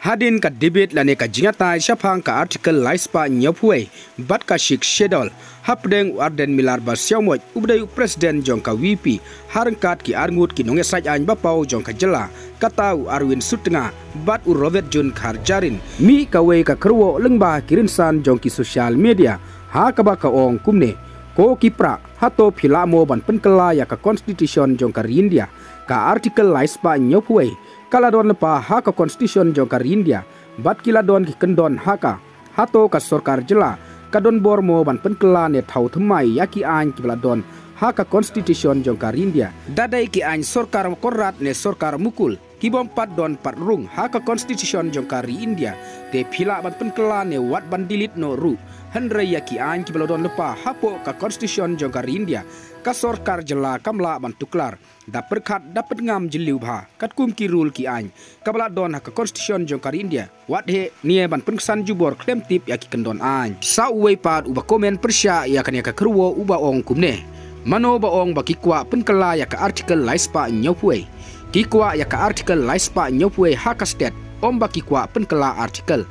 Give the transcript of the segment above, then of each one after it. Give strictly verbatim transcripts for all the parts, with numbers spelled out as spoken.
Hadien ka debate lane ka jingïatai shaphang ka Article lai spah hynñiewphew wei bad ka Sixth Schedule, hapdeng u Ardent Miller Basaiawmoit uba dei u President jong ka VPP, ha ryngkat ki arngut ki nongïasaid aiñ ba paw jong ka jylla, kata u Arwin Sutnga bad u Robert June Kharjahrin, mih kawei ka kyrwoh lyngba ki rynsan jong ki social media, ha kaba ka ong kumne: Ko ki para, hato phi lah mo ban pynkylla ïa ka Constitution jong ka ri India? Ka Article lai spah hynñiewphew wei ka la don lypa ha ka Constitution jong ka ri India, bad ki la don ki kyndon ha ka. Hato ka sorkar jylla ka don bor mo ban pynkylla ne thaw thymmai ïa ki aiñ kiba la don ha ka Constitution jong ka ri India? Da dei ki aiñ sorkar Conrad ne sorkar Mukul, ki bym pat don pat rung ha ka Constitution jong ka ri India, te phi lah ban pynkylla ne wat ban delete noh ruh. Hynrei ïa ki aiñ kiba la don lypa hapoh ka Constitution jong ka ri India, ka sorkar jylla kam lah ban tuklar da pyrkhat da pynngam jylliew bha katkum ki rule ki aiñ kaba la don ha ka Constitution jong ka ri India, wat heh ne ban pynksan jubor khlem tip ïa ki kyndon aiñ. Sa uwei pat uba comment pyrshah ïa kane ka kyrwoh uba ong kumne: Mano ba ong ba ki kwah pynkylla ïa ka Article lai spah hynñiewphew wei? Ki kwah ïa ka Article lai spah hynñiewphew wei ha ka state, ym ba ki kwah pynkylla Article.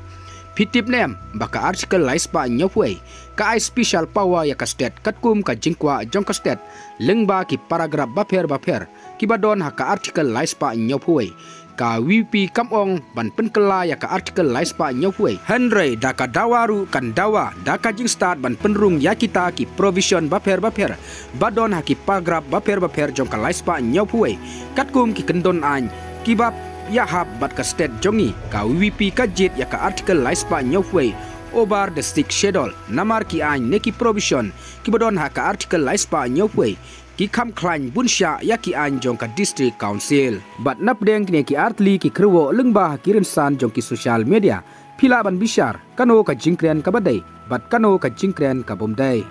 Phi tip ne em ba ka Article lai spah hynñiewphew wei ka ai special power ïa ka state katkum ka jingkwah jong ka state, lyngba ki paragraph bapher bapher kiba don ha ka Article lai spah hynñiewphew wei. Ka VPP kam ong ban pynkylla ïa ka Article lai spah hynñiewphew wei, hynrei da ka dawa ruh kan dawa da ka jingstad ban pynrung ïa kita ki provision bapher bapher ba don ha ki paragraph bapher bapher jong ka lai spah hynñiewphew wei, katkum ki kyndon aiñ kiba ïahap bad ka state jong ngi. Ka VPP ka jied ïa ka Article lai spah hynñiewphew wei over the Sixth Schedule, namar ki aiñ ne ki provision kiba don ha ka Article lai spah hynñiewphew wei ki kham khlaiñ bun shah ïa ki aiñ jong ka District Council. Bad napdeng kine ki artylli ki kyrwoh lyngba ha ki rynsan jong ki social media, phi lah ban bishar kano ka jingkren kaba dei bad kano ka jingkren ka bym dei.